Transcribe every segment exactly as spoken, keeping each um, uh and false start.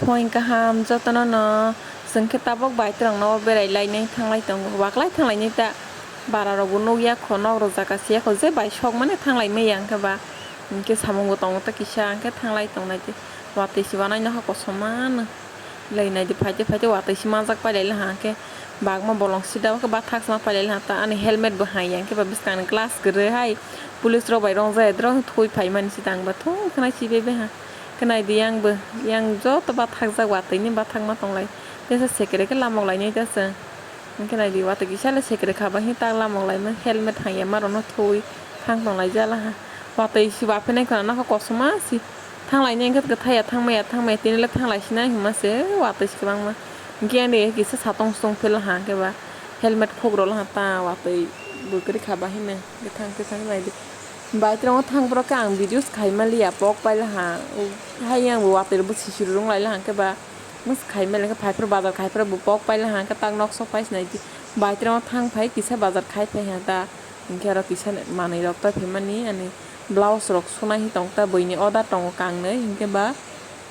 Phoing kaham jotono no, chwng khe tabok bai twrwng no berai lainai thanglai tongo, waklai thanglai nai ta, bara rok bo nukya kho, nok rok jaga siya kho, je bai sok mani thanglai maya hwnkhe ba, hwnkhe samung bo tongo ta kisa, hwnkhe thanglai tongnai di, watwi se wanai nokha kosom mano, lai nai di, phaite phaite watwi se manjak pai lai laha hwnkhe, bagma bolong sida o khe bathak se ma pai lai laha ta, ani helmet bo hai ya hwnkhe ba bwskang ni glass kwrwi hai, police rok bai rong jaya drong thui phai mani se tang ba thung khwnai si bai bai ha. Khe nai di, yang bo, yang joto bathakjak, watwi ni bathakma tonglai. Tesa sekre khe lamok lainai ta chwng. Hwnkhe nai di, watwi kisa le sekre kha ba, hini tak lamok laimani, helmet hangya ma rok no thwi thang tonglai jala ha. Watwi si ba phinai khwna nokha kosom ma si. Thang lainai hwnkhe kwthai ya, thang maya, thang maya, tini le thang lai sinai hwnma se, watwi si kwbangma. Hwnkhe ani kisa satong sutong phela ha hwnkhe ba, helmet khuk rw laha ta, watwi bo kwrwi kha ba hino. Bwthang twi thang nai di. Bai twrwng thang borok khe ang videos khai ma liya, pok pai laha. Hai yang bo watwi rok bo sisi rung lai laha hwnkhe ba. Mos khai ma le khe phai phuru bazar khai phuru bo pok pai laha hwnkhe tak nok sok pai sinai di. Bai twrwng thang phai kisa bazar khai phai ha ta. Hwnkhe aro kisa manwi rok toi phai mani ani blouse rok sunai hi tong ta, buini order tongo kangnwi hwnkhe ba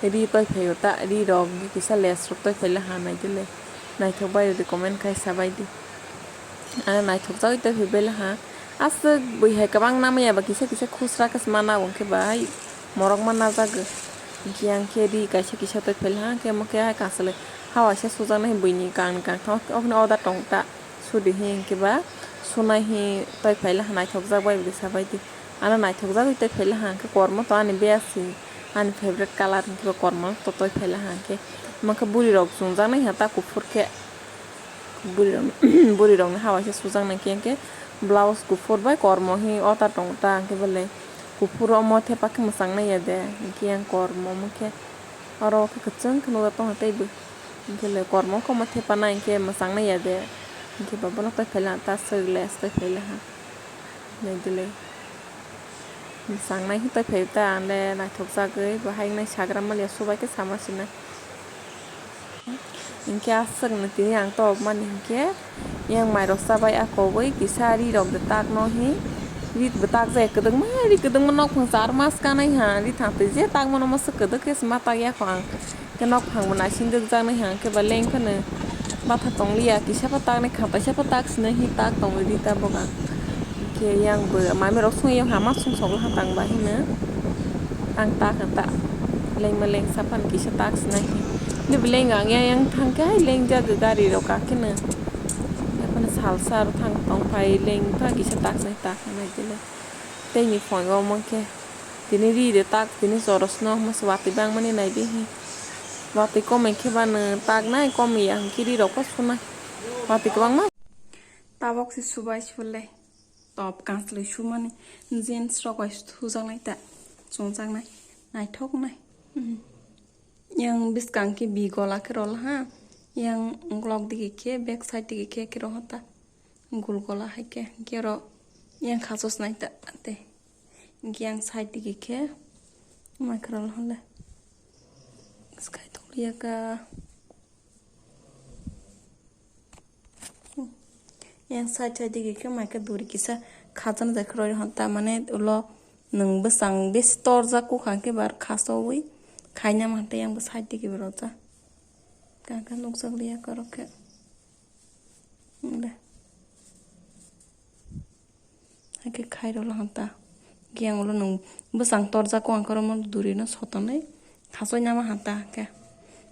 ri toi phai o ta, ri rok kisa lace rok toi phai laha nai di le. Naithok bai rw di, comment khai sa bai di. Ano naithokjagwi tei phai belaha. Aswk bui hai kwbang namaya ba kisa kisa khusra khe se mana bo hwnkhe bai morok ma najagw. Hwnkhe yang khe ri kaisa kisa tei phai laha, hwnkhe omo khe hai kansalwi hawaisa sujaknai buini kangni kangthang okni order tong ta sudi hi hwnkhe ba sunai hi tei phai laha, naithokjak bai bwsa bai di. Ano naithokjagwi tei phai laha hwnkhe kormo to ani best si ani favorite colour hwnkhe ba kormo to tei phai laha hwnkhe omo khe buri rok chumjaknai ha ta kuphur khe. Bwrwi rok, bwrwi rok ni hawaisa sujak nai khe, hwnkhe blouse kuphur bai kormo hi order tongo ta, hwnkhe belai kuphur omo thepa khe mwchang nai ya de, hwnkhe yang kormo omo khe oro khe kwchwng khe nukjak tongo tei bo, hwnkhe le kormo khe omo thepa nai hwnkhe mwchang nai ya de, hwnkhe ba bono tei phai laha ta, swk lace tei phai laha. Naidi le. Mwchang nai hwnkhe tei phai ta, ang le naithok jagwi bo hai wngnai sagra maliya, subai khe sama sinai. Hinkhe aswk no tini ang tobok mani hinkhe, yang mairok chabai a kobwi kisa ri rok de tak no hi, ri bo tak jaya kwdwkma, ri kwdwkma nokphang char mas kanai ha, ri thang twi je tak mano masa kwdwk khe se ma tak ya kho ang. Khe nokphang bo naising dwkjaknai hwnkhe ba leng phano batha tong liya, kisa pha taknai kha, kaisa pha tak sinai hi tak tongwi ri tabok ang. Khe yang bo mami rok song yang hama song sok laha tang ba hino ang tak ta leng ma leng sa phano kisa tak sinai hi. Ni bo leng ang yang yang thang khe hai leng jak gari rok ka khe no. Ephano salsa aro thang tong phai leng pha kisa tak sinai tak nai dile. Tei ni phone o mangkhe. Tini ri de tak, tini chorosno, masa watwi bangmani nai di hi. Watwi komai khe ba nwng tak nai, komai ya hwnkhe ri rok bo sunai. Watwi kwbangma. Tabok se subai sule. Top kanslwi sumani. Jeans rok bai sujaknai ta. Chumjaknai. Naithok nai. Mhm. Yang bwskang khe bi gola khe rwla ha. Yang uklok digi khe, back side digi khe, khe rw ha ta. Gul gola hai khe, hwnkhe oro yang khasos nai ta tei. Hwnkhe yang side digi khe, mai khwrwng hwnle. Skai thok liya ka. Yang side side digi khe mai khe duri kisa khajang jai khwrwi hwn ta, mane ulo nwng bwsang besi torjak kukha hwnkhe bar khasowi khaina mantwi yang bo side digi bo rwjak. Kaka nukjak liya ka oro khe. Hwnkhe. Hakhe khairok laham ta. Khe ang ulo nwng bwsang torjak khe ang khoroknwi duri no sotonwi khasoi nama ham ta khe.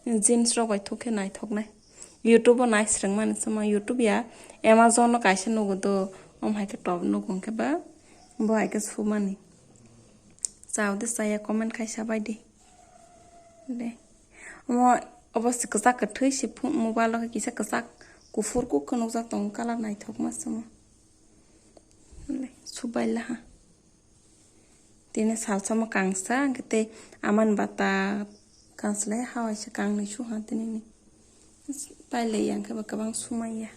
Jeans rok bai thuk khe naithok nai. YouTube o nai swrwng mani swmai YouTube ya Amazon no kaisa nugo do. Om hai khe top nugo hwnkhe ba bo hai khe sumani. Chao de chaya comment khai sa bai di. De. Omo, obo se kwchak kwthwi se phu-, mobile o khe kisa kwchak kuphur kuk khe nukjak tongo, colour naithokma se omo. Le, subai laha. Tini salsa omo kangsa, hwnkhe tei amani bata kanslai hawaisa kangnwi suha tinini. Pailai ya hwnkhe ba kwbang sumaiya.